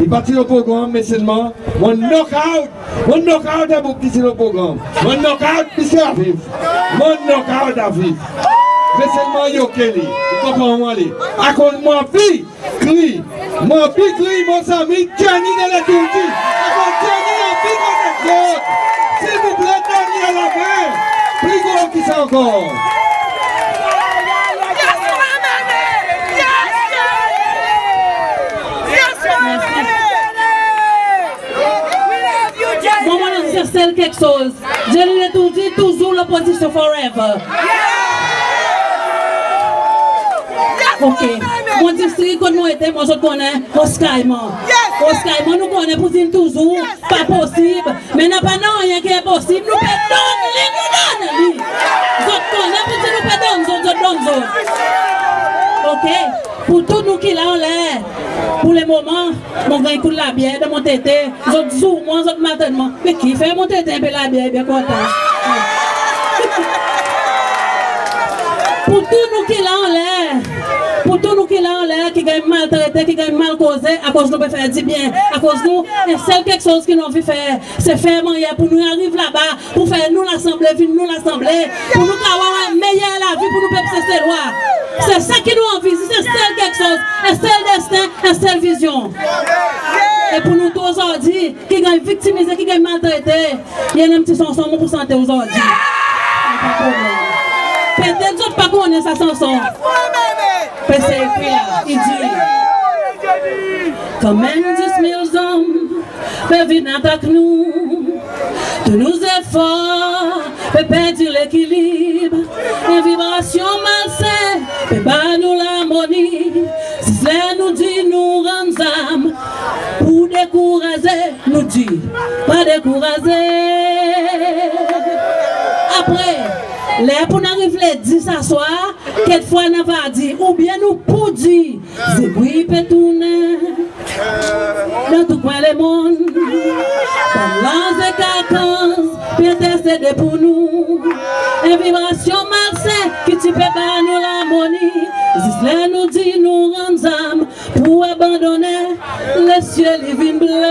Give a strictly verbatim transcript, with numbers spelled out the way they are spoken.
I pa ti lo progranm, me selman mon knockout, mon knockout en boug ki ti lo progranm. Mon knockout Mister Afif. Mon knockout Afif. Me selman yo kele. Ou konpran mwan le. Akoz mon anvi kriy, mon anvi kriy, mon zanmi, Johnny Detourdi. Akoz Johnny anvi koz ek zot. Silvouple, donn li en lamen. Pli gro ki sa ankor. Mersi. Bon, mon anvi dir sel keksoz. Johnny Detourdi, touzour lopozisyon forever. OK. Mon distrik kot nou ete, mwan zot konnen, Ros Kayman. Ros Kayman nou konnen pour dir touzour pa posib. Me napa nanryen ki enposib, nou pe donn li, nou donn li. Zot konnen pour dir nou pe donn zot, zot donn zot. OK. Pour tou nou ki la anler, pour le moman, mon ganny kout labyer dan mon tete, zot zour mwan, zot maltret mwan. Me kifer mon tete en pe labyer, byen kontan. Pour tou nou ki la anler, pour tou nou ki la anler, ki ganny maltrete, ki ganny mal koze, akoz nou pe fer dibyen, akoz nou, en sel keksoz ki nou anvi fer, se fer mannyer pour nou ariv laba, pour fer nou Lasanble vin nou Lasanble, pour nou kapab war en meyer lavi pour nou pep Seselwa. Se sa ki nou anvi, se sel keksoz, en sel desten, en sel vizyon. E pour nou tou ozordi ki ganny viktimize, ki ganny maltrete, i annan en pti sanson mon pou sante ozordi. Pa problenm. Petet zot pa konnen sa sanson. Pe se ekri la, i dir, kanmenm dis mil zonm pe vin atak nou. Tou nou zefor pe perdi lekilib. En vibrasyon malsen pe ba nou larmoni. Zis ler nou dir nou rann zarm pour dekouraze, nou dir pa dekouraze. Apre, ler pour nou ariv le dis aswar, kekfwa nou ava dir, oubyen nou pou dir, zegwi pe tournen dan tou kwen lemonn. Bann lanz ek arkanz pe entersede pour nou. En vibrasyon malsen ki ti pe ba nou larmoni. Zis ler nou dir nou rann zarm pour abandonnen, lesyel i vin ble.